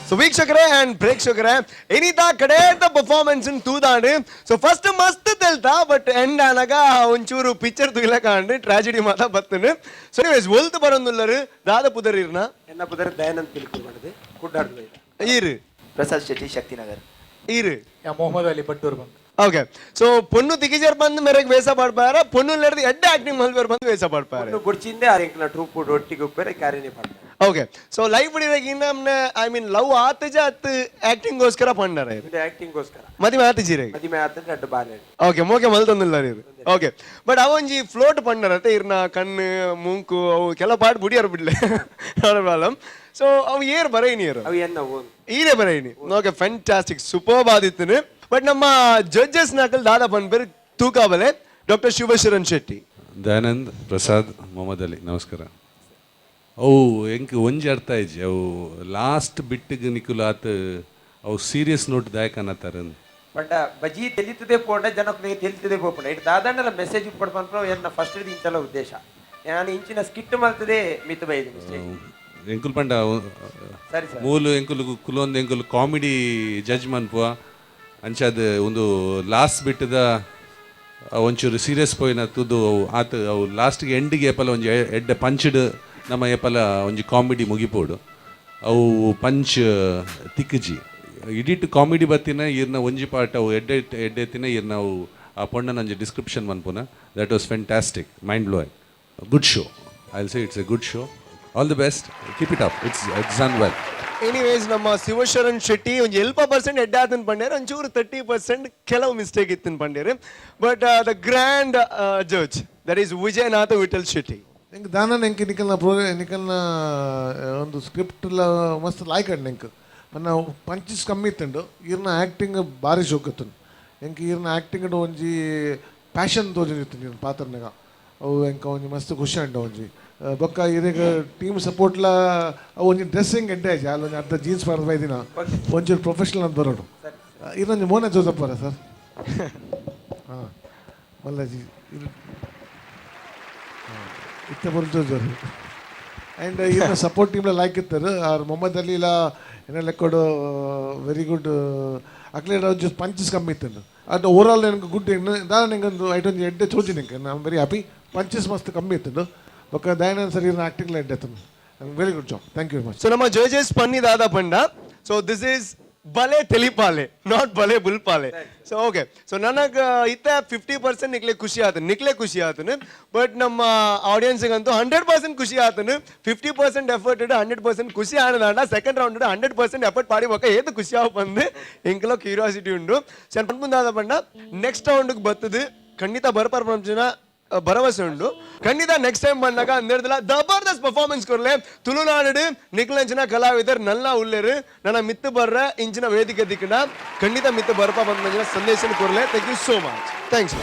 So ವೀಕ್ಷಕರೇ ಅಂಡ್ ಪ್ರೇಕ್ಷಕರೇ, ಇನಿತ ಕಡೇದ performance ತೂದಾಂಡ್. ಸೊ ಫಸ್ಟ್ ಮಸ್ತ್ ತೆಲ್ತಾ, ಬಟ್ ಎಂಡ್ ಆನಾಗ ಒಂಚೂರು ಪಿಕ್ಚರ್ ತೂಯಿಲ ಕಾಂಡ್, ಟ್ರಾಜಿಡಿ ಮಾತ ಬತ್ತನು. ಸೊ ಎನಿವೇಸ್, ಒಲ್ತು ಬರೊಂದುಲ್ಲರು, ದಾದ ಪುದರಿರ್ನ? ಎನ್ನ ಪುದರ್ ದಯಾನಂದ್ ಪಿಲಿಕುಲ್ ಮಾಡಿದೆ, ಕುಡ್ಡಾಡ್ದು. ಈರು? ಪ್ರಸಾದ್ ಶೆಟ್ಟಿ, ಶಕ್ತಿನಗರ್. ಈರು? ಮೊಹಮ್ಮದ್ ಅಲಿ, ಬಡ್ಡೂರ್ ಬಂದು. ಓಕೆ, ಸೊ ಪೊಣ್ಣು ತಿಗಿಜರ್ ಬಂದು ಮೇರೆಗೆ ವೇಸ ಪಾಡ್ಪಾರ, ಪೊಣ್ಣು ಲೆಡ್ದು ಎಡ್ಡೆ ಆಕ್ಟಿಂಗ್ ಮಲ್ಪೇರ್ ಬಂದು ವೇಸ ಪಾಡ್ಪಾರ? ಬುಡ್ಚಿಂದೆ ಆರೆಂಕ್ಲ ಟ್ರೂಪ್ ಒಟ್ಟಿಗೆ ಉಪ್ಪೇರೆ ಕಾರ್ಯನೇ ಪಾಡ್ತಾರೆ. Okay, so life ನಮ್ನ I mean love ಆತಜ ಅತ್ ಆಕ್ಟಿಂಗ್ ಗೋಸ್ಕರ ಪಂಡಾರ? ಇದು ಆಕ್ಟಿಂಗ್ಗೋಸ್ಕರ. ಮದಿಮೆ ಆತಜೀರೆ? ಮದಿಮೆ ಆತಂದ್ರೆ ಅಡ್ಡು ಬಾಲೆ. ಓಕೆ, ಮೋಕೆ ಮಲ್ತೊಂದಿಲ್ಲ ನೀರು. ಓಕೆ, ಬಟ್ ಅವೊಂಜಿ ಫ್ಲೋಟ್ ಪಂಡರತೆ, ಇರ್ನ ಕಣ್ಣು ಮೂಂಕು ಅವು ಕೆಲವು ಪಾಟ್ ಬುಡಿಯಾರ ಬಿಡ್ಲೆ, ಪ್ರಾಬ್ಲಮ್. ಸೊ ಅವು ಏರ್ ಬರೈನಿ ಏರು? ಅವು ಎನ್ನ ಓನ್. ಈರೇ ಬರೈನಿ. Okay, fantastic, super ಆದಿತ್ತನು. But ನಮ್ಮ ಜಡ್ಜಸ್ ನಾಕಲ್ ದಾದಾ ಪನ್ಪೇರು ತೂಕಾಬಲೆ. ಡಾಕ್ಟರ್ ಶಿವಶರಣ್ ಶೆಟ್ಟಿ. ದಯಾನಂದ್, ಪ್ರಸಾದ್, ಮೊಹಮ್ಮದ್ ಅಲಿ, ನಮಸ್ಕಾರ. ಅವು ಎಂಕ್ ಒಂಜಿ ಅರ್ಥ ಆಯ್ಜಿ, ಅವು ಲಾಸ್ಟ್ ಬಿಟ್ಟಿಗೆ ನಿಕುಲು ಆತ್ ಅವು ಸೀರಿಯಸ್ ನೋಟ್ ದಾಯಕ ಅನ್ನತ್ತಾರ? ಪಂಡ ಬಜಿ ತೆಲಿತದೆ ಪೋಂಡ ಜನಕ್ಕುಲಿಗೆ ತೆಲಿತದೆ ಪೋಪುಂಡ. ಇಟ್ಟು ದಾದಾಂಡಲ ಮೆಸೇಜ್ ಉಪ್ಪಡ್ ಪನ್ಪುನ ಎನ್ನ ಫಸ್ಟ್ ಇಂಚಲ ಉದ್ದೇಶ. ನಾನು ಇಂಚಿನ ಸ್ಕಿಟ್ ಮಲ್ತದೆ ಮಿತ್ ಬೈದಿನಿ ಸ್ಟೇಜ್. ಎಂಕುಲು ಪಂಡ ಸರಿ ಸರ್. ಮೂಲು ಎಂಕುಲು ಕುಲೊಂದು ಎಂಕುಲು ಕಾಮಿಡಿ ಜಡ್ಜ್ ಮನ್ಪುವ. ಅಂಚಾದ ಒಂದು ಲಾಸ್ಟ್ ಬಿಟ್ಟದ ಒಂಚೂರು ಸೀರಿಯಸ್ ಪೋಯಿನ ತುದು ಅವು ಆತ್. ಅವು ಲಾಸ್ಟ್ಗೆ ಎಂಡಿಗೆ ಏಪಲ ಒಂಜಿ ಎಡ್ಡೆ ಪಂಚ್ಡ್ ನಮ್ಮ ಏಪಲ ಒಂಜಿ ಕಾಮಿಡಿ ಮುಗಿಪೋಡು. ಅವು ಪಂಚ್ ತಿಕ್ಕಜಿ. ಇಡಿಟ್ ಕಾಮಿಡಿ ಬತ್ತಿನ ಈರ್ನ ಒಂಜಿ ಪಾರ್ಟ್ ಅವು ಎಡ್ಡೆ ಎಡ್ಡೆ ಎತ್ತಿನ ಈರ್ನ ಅವು ಆ ಪೊಣ್ಣನ ಒಂಜಿ description ಮನ್ಪುನ, that was fantastic, mind blowing, good show. I will say it's a good show. All the best, keep it up, it's done well. Anyways, ನಮ್ಮ ಶಿವಶರಣ್ ಶೆಟ್ಟಿ ಒಂಜಿ ಎಲ್ಪ ಪರ್ಸೆಂಟ್ ಎಡ್ಡೆ ಆತನ್ ಪಂಡ್ಯಾರ, ಒಂಚೂರು 30% ಕೆಲವು ಮಿಸ್ಟೇಕ್ ಇತ್ತಿನ ಪಂಡ್ಯಾರ. But the grand judge, that is Vijayanatha Vittal Shetty. ಎಂಕ್ ದಾನನ್ ಎಂಕ್ ನಿಕಲ್ನ ಪ್ರೋ ನಿಕಲ್ನ ಒಂದು ಸ್ಕ್ರಿಪ್ಟ್ ಲ ಮಸ್ತ್ ಲಾಯ್ಕ್ ಅಂಡ್ ಎಂಕ್ ಪನ್ನ ಪಂಚಸ್ ಕಮ್ಮಿ ಇತ್ತುಂಡು. ಈರ್ನ ಆ್ಯಕ್ಟಿಂಗ್ ಬಾರಿ ಶೋಕ್ ಇತ್ತುಂಡು. ಎಂಕ್ ಈರ್ನ ಆ್ಯಕ್ಟಿಂಗ್ ಒಂಜಿ ಪ್ಯಾಷನ್ ತೋಜೊಂದಿತ್ತು ಈರ್ನ ಪಾತ್ರನಾಗ. ಅವು ಎಂಕ್ ಒಂಜಿ ಮಸ್ತ್ ಖುಷಿ ಅಂಡ ಒಂಜಿ. ಬೊಕ್ಕ ಇರೆಗ್ ಟೀಮ್ ಸಪೋರ್ಟ್ಲ. ಅವು ಒಂಜಿ ಡ್ರೆಸ್ಸಿಂಗ್ ಎಡ್ಡೆ ಆಯ್ತು. ಅಲ್ಲಿ ಒಂಜಿ ಅರ್ಧ ಜೀನ್ಸ್ ಪಾಡ್ದು ಬೈದಿನ ಒಂಚೂರು ಪ್ರೊಫೆಷನಲ್ ಅಂತ ಬರೋಡು. ಇನ್ನೊಂದು ಮೋನೆ ಜೋಸಪ್ಪರ ಸರ್. ಹಾಂ, ಮಲ್ಲಜಿ ಇದು ಇತ್ತ ಬರ್ತದೆ. ಆ್ಯಂಡ್ ಇನ್ನು ಸಪೋರ್ಟ್ ಟೀಮ್ಲ ಲೈಕ್ ಇತ್ತಾರೆ. ಆರ್ ಮೊಹಮ್ಮದ್ ಅಲಿಲ ಏನ ಲೆಕ್ಕೋಡು ವೆರಿ ಗುಡ್. ಅಕ್ಲೆ ಒಂಚೂರು ಪಂಚಸ್ ಕಮ್ಮಿ ಇತ್ತು. ಅದು ಓವರ್ ಆಲ್ ನನಗೆ ಗುಡ್. ದಾದ ಒಂದು ಐಟ್ ಒಂಜಿ ಎಡ್ಡೆ ಚೋಜಿನ. I am very happy. Punches ಮಸ್ತ್ ಕಮ್ಮಿ ಇತ್ತು. ಬೊಕ್ಕ ದಯಾನಂದ್ ಸರ್ ಇರ್ನ ಆಕ್ಟಿಂಗ್ ಎಡ್ಡೆ ಇತ್ತು. Very good job, thank you very much. So ನಮ್ಮ ಜಡ್ಜಸ್ ಪನ್ನಿ ದಾದ ಪಂಡ, so this is ಬಲೆ ತೆಲಿಪಾಲೆ, not ಬಲೆ ಬುಲ್ಪಾಲೆ. So okay, so ನನಗೆ ಇತ್ತ 50% ನಿಕ್ಲೆ ಖುಷಿ ಆತನು, ನಿಕ್ಲೆ ಖುಷಿ ಆತನು. ಬಟ್ ನಮ್ಮ ಆಡಿಯನ್ಸ್ಗಂತೂ 100% ಖುಷಿ ಆತನು. 50% ಎಫರ್ಟ್, 100% ಖುಷಿ ಆನದಾಂಡ second round 100% effort ಪಾಡಿ ಬೊಕ್ಕ ಏತು ಖುಷಿ ಆವು ಬಂದು ಎಂಕಲ ಕ್ಯೂರಿಯಾಸಿಟಿ ಉಂಡು. ಸೊ ಪನ್ಪುಂದಾದ ಪಂಡ, ನೆಕ್ಸ್ಟ್ ರೌಂಡ್ಗೆ ಬರ್ತದೆ, ಖಂಡಿತ ಬರ್ಪಾರ್ ಪಂಚಿನ ಭರವಸೆ ಉಂಡು. ಖಂಡಿತ ನೆಕ್ಸ್ಟ್ ಟೈಮ್ ಬಂದಾಗ ಅಂದಿರ್ದಿಲ್ಲ ಜಬರ್ದಸ್ತ್ ಪರ್ಫಾರ್ಮೆನ್ಸ್ ಕೊರ್ಲೆ. ತುಳುನಾಡು ನಿಕ್ಲಂಚಿನ ಕಲಾವಿದರ್ ನಲ್ಲ ಉಲ್ಲೇರು. ನನ್ನ ಮಿತ್ತು ಬರ್ರ ಇಂಚಿನ ವೇದಿಕೆ ದಿಕ್ಕನ ಖಂಡಿತ ಮಿತ್ತು ಬರ್ಪ ಬಂದ ಸಂದೇಶ ಕೊರ್ಲೆ. Thank you so much, thanks.